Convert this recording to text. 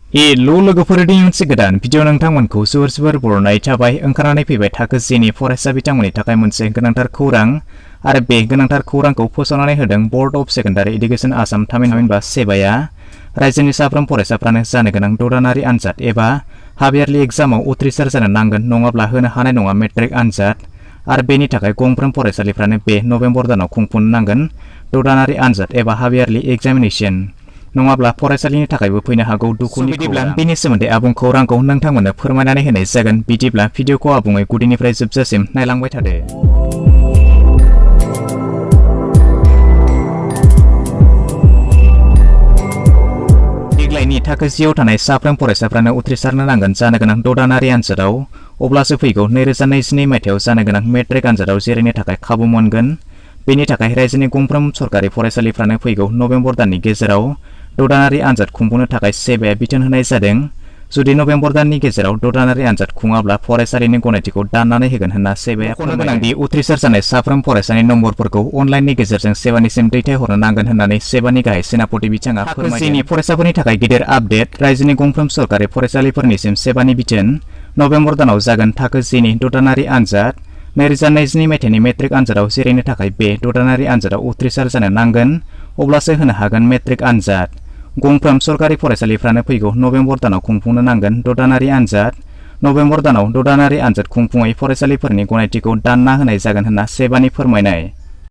लोगोफोरनि मोनसे गोदान भिडिअ नोंथांमोनखौ जोबोर बरायनाय थाबाय। ओंखारनानै फैबाय थाखो 10 नि फरायसा बिथांमोननि थाखाय मोनसे गोनांथार खौरां आरो बे गोनांथार खौरांखौ फोसावनानै होदों board of secondary education Assam थामहिनबा सेबाया। रायजोनि साफ्रोम फरायसाफ्रानो जानो गोनां द'दानारि आनजाद एबा हाफ यारलि एग्जामाव उथ्रिसार जानो नांगोन, नङाब्ला होनो हानाय नङा मेट्रिक आनजाद। आरो बेनि थाखाय गंफ्रोम फरायसालिफ्रानो बे नभेम्बर दानाव खुंफुंनो नांगोन द'दानारि आनजाद एबा हाफ यारलि एग्जामिनेशन, नङाब्ला फरायसालिनि थाखायबो फैनो हागौ दुखुनि खौरां। बेनि सोमोन्दै आबुं खौरांखौ नोंथांमोननो फोरमायनानै होनाय जागोन। बिदिब्ला भिडिअखौ आबुङै गुदिनिफ्राय जोबजासिम नायलांबाय थादो। देग्लायनि थाखो 10 आव थानाय साफ्रोम फरायसाफ्रानो उथ्रिसारनो नांगोन जानो गोनां द'दानारि आनजादाव, अब्लासो फैगौ 2022 मायथाइयाव जानो गोनां मेट्रिक आनजादाव जिरायनो थाखाय खाबु मोनगोन। बेनि थाखाय रायजोनि गंफ्रोम सरकारि फरायसालिफ्रानो फैगौ नभेम्बर दाननि गेजेराव द'दानारि आनजाद खुंफुंनो थाखाय सेबाया बिथोन होनाय जादों। जुदि नभेम्बर दाननि गेजेराव द'दानारि आनजाद खुङाब्ला फरायसालिनि गनायथिखौ दाननानै होगोन होनना सेबाया फोरमायदों। उथ्रिसार जानाय साफ्रोम फरायसानि नम्बरफोरखौ अनलाइननि गेजेरजों सेबानिसिम दैथायहरनो नांगोन होननानै सेबानि गाहाय सेनापति बिथाङा फोरमायदों। थाखो 10 नि फरायसाफोरनि थाखाय गिदिर आपडेट। रायजोनि गंफ्रोम सरकारि फरायसालिफोरनिसिम सेबानि बिथोन। नभेम्बर दानाव जागोन थाखो 10 नि द'दानारि आनजाद। 2022 मायथाइनि मेट्रिक आनजादाव जिरायनो थाखाय बे द'दानारि आनजादाव उथ्रिसार जानो नांगोन, अब्लासो होनो हागोन मेट्रिक आनजाद। गंफ्रोम सरकारि फरायसालिफ्रानो फैगौ नभेम्बर दानाव खुंफुंनो नांगोन द'दानारि आनजाद। नभेम्बर दानाव द'दानारि आनजाद खुंफुङै फरायसालिफोरनि गनायथिखौ दानना होनाय जागोन होनना सेबानि फोरमायनाय।